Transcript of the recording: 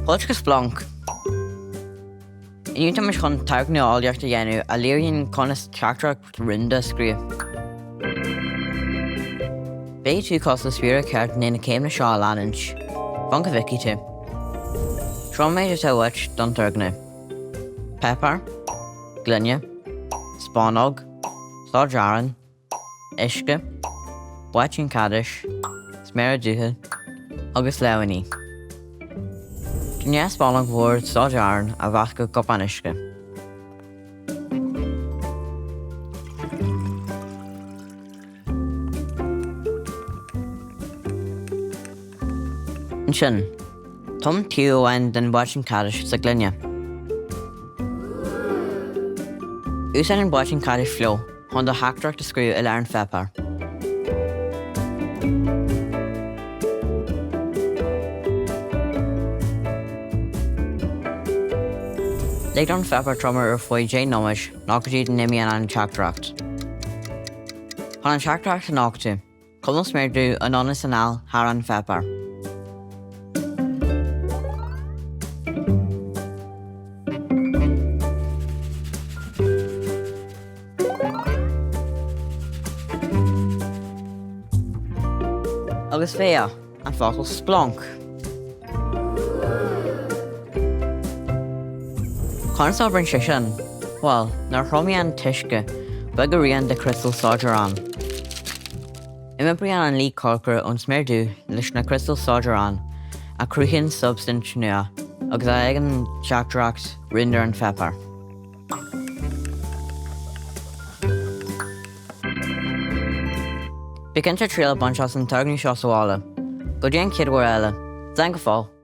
Fáilte go Splanc! Inniu tá muid chun turgnamh eolaíochta a dhéanamh a léiríonn conas teachtaireacht rúnda a scríobh. Beidh tú cosúil le spiaire ceart i ndiaidh na céimeanna seo a leanúint. Fan go bhfeicfidh tú. Seo an méid atá uait don turgnamh. Páipéar, gloine, spúnóg, seod aráin, uisce, baitín cadais, sméara dubha agus lámhainní. Déan 2 spúnóg mhór seod aráin a mheascadh i gcupán uisce. Ansin, tum taobh amháin den bhaitín cadais sa ghloine. Úsáid an baitín cadais fliuch chun do theachtaireacht a scríobh i lár an pháipéir. Lig don pháipéar triomú ar feadh 10 nóiméad nó go dtí go n-imíonn an teachtaireacht. Chun an teachtaireacht a nochtadh, cuimil sméar dubh anonn is anall thar an pháipéar. Agus féach, an focal splanc! Conas a oibríonn sé sin? Bhuel, nuair a thriomaíonn an t-uisce, bogadh rian de chriostail sóid aráin. Imoibríonn an lí corcra ón sméar dubh leis na criostail sóid aráin, a chruthaíonn substaint nua agus a fhágann teachtaireacht rúnda ar an pháipéar. Bí cinnte triail a bhaint as an turgnamh seo sa bhaile. Go dtí an chéad uair eile, slán go fóill!